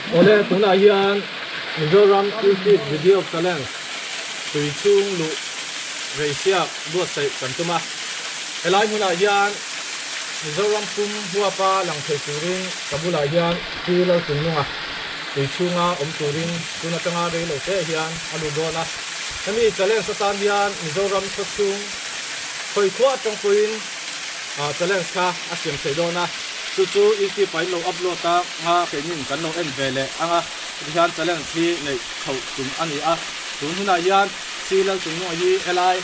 Awle tunah hian Mizoram YouTube Video Challenge tui chhung luh reisiak buatsaih kan tum a. Helai hmunah hian Mizoram pum huapa lang thei turin ka bulah hian Pu Lalchungnunga tui chhunga awm turin tun atanga rei lo te hian a lut dawn a. Hemi challenge atan hian Mizoram khaw chhung khawi khua atang pawhin challenge kha a siam thei dawn a. Chu chu YouTube ah in lo upload a nga keinin kan lo en ve leh ang a, heti hian challenge hi neih chhoh tum a ni a. Tun hunah hian Sri Lalchungnunga hi helai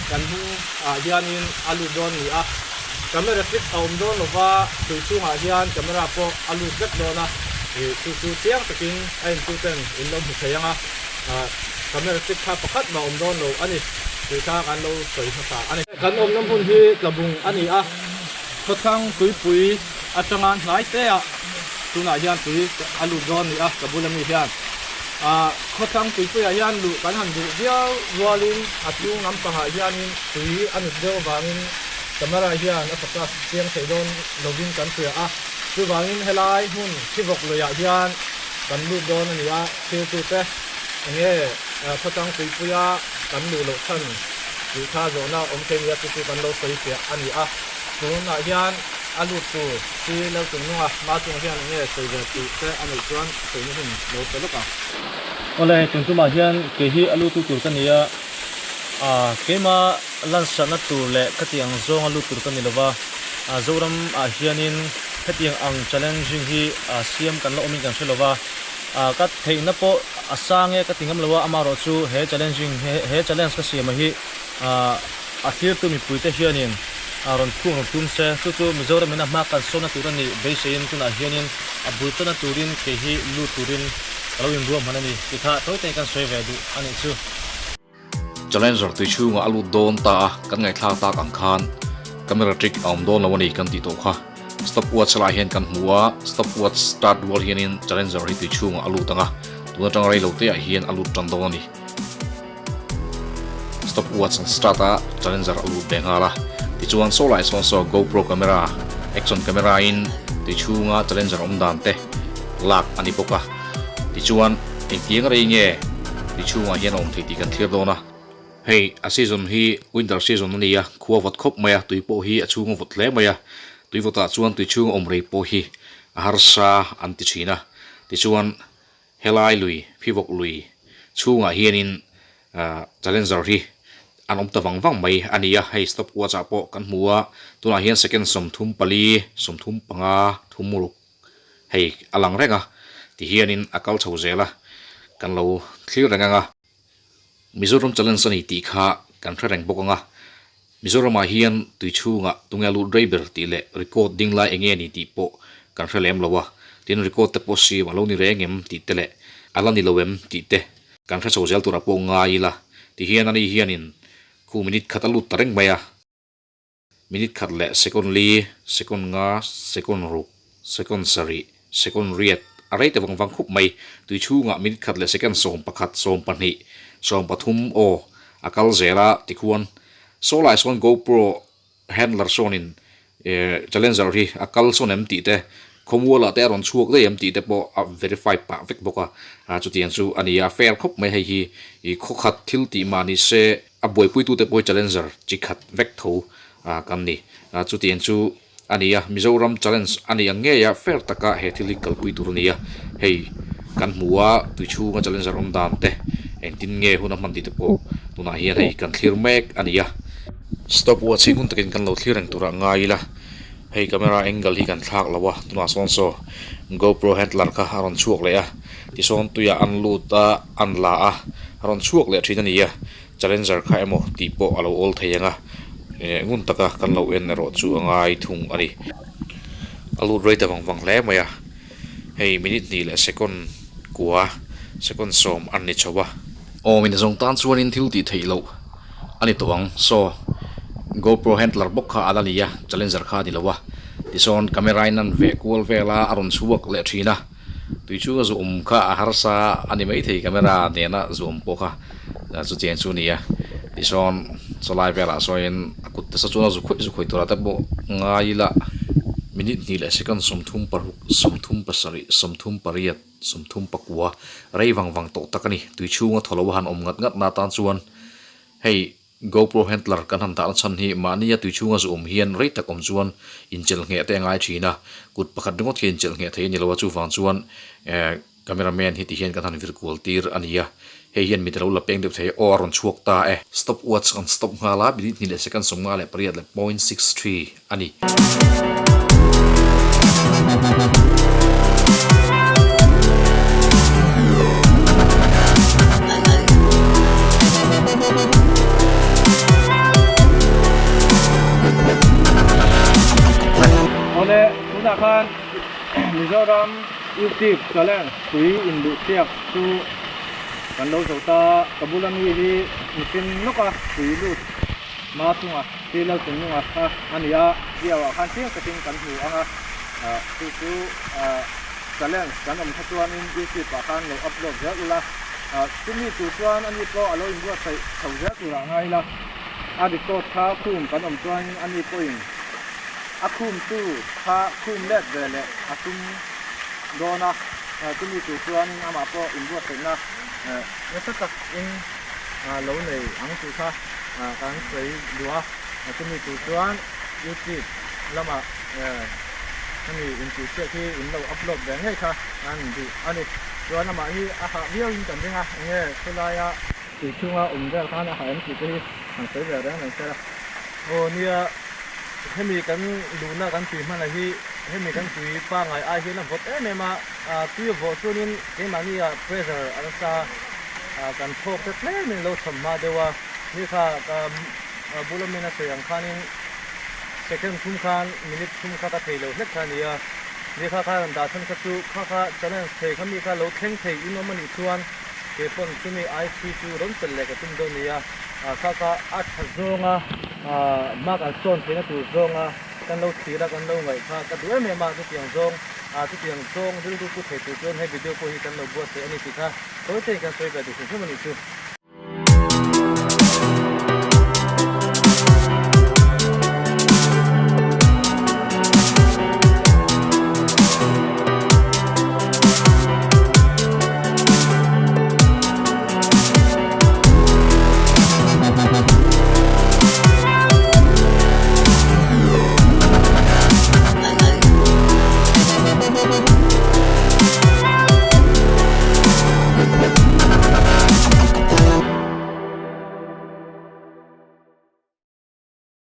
kan hnung ah hianin a lut dawn a ni a. Camera trick a awm dawn lova, tui chhungah hian camera pawh a lut vek dawn a, ih chu chu chiang takin a entuten in lo hmu thei ang a, camera trick kha pakhat mah awm dawn lo a ni tih kha kan lo sawi hmasa a ni. Kan awmna hmun hi tlabung a ni a. Khawthlang tuipui atanga hnai te ah tunah hian tui a lut dawn a ni a, ka bula mi hian ah khawthlang tuipui ah hian luh kan han duh viau rualin a chhung lampangah hianin tui a nut deuh avangin camera hian a focus chiang thei dawn lovin kan hria a, chuvangin helai hmun thivawk luiah hian kan lut dawn a ni a, thiltute enge khawthlang tuipuia kan luh loh chhan tih kha zawhna awm thei nia chu chu kan lo sawi fiah a ni a. Tunah hian a lut tur si lo chung nunga hma chung hian enge sawi ve tih te a neih chuan sawina hun lo pe lawk ang. Awle, tun tumah hian kei hi a lutu tur ka ni a, ah keima lansatna tur leh ka tih ang zawnga lut tur ka ni lova, ah Zoram ah hianin hetiang ang challenging hi siam kan la awmin kan hre lova, ah ka theihna pawh a sang e ka ti ngam lo a, amaherawhchu he challenging he challenge ka siam ah hi ah A thirtu mipuite hianin a rawn phung rawn tum se, chu chu Mizoram ina hma kan sawnna tur a nih beiseiin tunah hianin a bul tana turin kei hi lut turin ka lo inruahman a ni tih kha tawite kan sawi ve duh a nih chu. Challenger tui chhungah a lut dawn ta a, kan ngaihthlak tak ang khan camera trick a awm dawn lo a ni kan tih tawh kha. Stopwatch lai hian kan hmu a, stopwatch start rual hianin Challenger hi tui chhungah a lut ang a, tun atanga rei lo te ah hian a lut tan dawn a ni. Stopwatch an start a, Challenger a lut ve nghal a. Tichuan saw lai sawn saw GoPro camera, action camera in tui chhunga Challenger awm dan te lak a ni bawk a. Tichuan engtiang rei nge tui chhungah hian a awm thei tih kan thlir dawn a. Hei a season hi winter season a ni a, khua vawt khawp mai a, tui pawh hi a chhung a vawt hle mai a. Tui vawtah chuan tui chhung a awm rei pawh hi a harsa an ti thin a. Tichuan Helai lui, Phivawk lui chhungah hianin Challenger hi an awm ta vang vang mai a ni a, hei stop watch ah pawh kan hmu a, tunah hian second 34, 35, thum ruk hei a lang reng a, tihianin a kal chho zel a, kan lo thlir reng ang a. Mizoram Challenge a ni tih kha kan hre reng bawk ang a, Mizoramah hian tui chhungah tunge lut rei ber tih leh record ding lai enge a ni tih pawh kan hre lem lo a, tin record te pawh siam a lo ni reng em tih te leh a la ni lo em tih te kan hre chho zel turah pawh ngai ila ti hian ani hianin khu minute khat a lut ta reng mai a. Minute khat leh second li, second nga, second ruk, second sarih, second riat a rei ta vang vang khup mai. Tui chhungah minute khat leh second 11, 12, 13 aw a kal zel a tikhuan saw lai sawn GoPro handler sawnin challenger hi a kal sawn em tih te khawmualah te a rawn chhuak daih em tih te pawh a verify pah vek bawk a, chutiang chu a ni a fair khawp mai hei hi khawkhat thil tih mah ni se. A buaipuitute pawh hi challenger chi khat vek tho kan ni. Chutiang chu a ni a, Mizoram challenge a ni ang ngei a, fair taka he thil hi kalpui tur a ni a. Hei kan hmu a, tui chhunga challenger awm dan te engtin nge hun a hman tih te pawh tunah hian hei kan thlir mek a ni a. Stopwatch hi ngun takin kan lo thlir reng turah ngai ila, hei camera angle hi kan thlak lo a, tunah sawn saw GoPro handler kha a rawn chhuak leh a, tisawn tuiah an lut a, an la a, a rawn chhuak leh thin a ni a. Challenger kha emaw tih pawh a lo awl thei ang a, ngun taka kan lo en erawh chu a ngai thung a ni. A lut rei ta vang vang hle mai a, hei minute hnih leh second kua, second sawm an ni chho a. Aw min zawng tan chuanin thil tih theih loh a ni tawh ang, saw GoPro handler bawk kha a la ni a, Challenger kha a ni lo a, tisawn camera in an veh kual vel a, a rawn chhuak leh thin a. Tui chhunga zu awm kha a harsa a ni maithei camera nena zu awm pawh kha chutiang chu a ni a tisawn chawlai velah sawiin a kut te saw chuan a zu khawih zu khawih turah te pawh ngai ila. Minute hnih leh second 36, 37, 38, 34 rei vang vang tawh tak a ni. Tui chhunga thaw lo a han awm ngat ngat na tan chuan hei GoPro handler kan han dahna chhan hi mahnia tui chhunga zu awm hian rei tak awm chuan inchelh ngheh te a ngai thin a, kut pakhat ringawt hi inchelh ngheh thei a ni lo a, chuvang chuan eh camera man hi ti hian kan han vir kual tir a ni a, hei hian mit a lo la peng deuh thei a, aw a rawn chhuak ta e. Stop watch kan stop nghal a, minute hnih leh second 58 leh point 63 a ni. Awle, tunah khan Mizoram YouTube challenge tui inluhchhiak chu kan lo zo ta, ka bula mi hi mihring lawka tui lut hma chunga. Ti lo chung nunga kha a ni a. Viau ah khan chiang takin kan hmu ang a, chu chu challenge kan awm kha chuanin youtube ah khan lo upload zel ula, chumi tur chuan ani pawh a lo inbuatsaih chho zel turah ngai ila, a record kha khum kan awm chuanin ani pawhin a khumtu kha khum let ve leh a tum dawn a, chumi tur chuanin amah pawh inbuatsaihna nasa takin lo nei ang tih kha kan sawi duh a, chumi tur chuan youtube lamah hemi intihsiak hi in lo upload ve ngei kha an duh a ni. Chuan amah hi a hah viau in kan ring a, enge khawlaia tui chhunga awm vel khan a hah em tih te hi kan sawi ve reng reng cher a. Aw nia, hemi kan luhna kan tui hman a hi hemi kan tui pangai ai hian a vawt em em a, tui a vawh chuanin keimahni ah pressure a nasa a, kan thawk te tlemin lo chhawm hma deuh a, ni kha ka bula min a sawi ang khanin second thum khan minute thum kha ka thei lo hlek kha a ni a, ni kha khan dah chhan kha chu kha kha challenge thei kha mi kha lo thleng thei in awm a nih chuan kei pawn chumi IC chu rawn pel leh ka tum dawn a ni a, kha kha a tha zawnga mark an sawn theihna tur zawnga kan lo thlir a kan lo ngaih kha ka duh em em a, chutiang zawng chutiang zawng rilru pu thei tur chuan he video pawh hi kan lo buatsaih a ni tih kha. Sawi thei kan sawi ve duh hrim hrim a nih chu.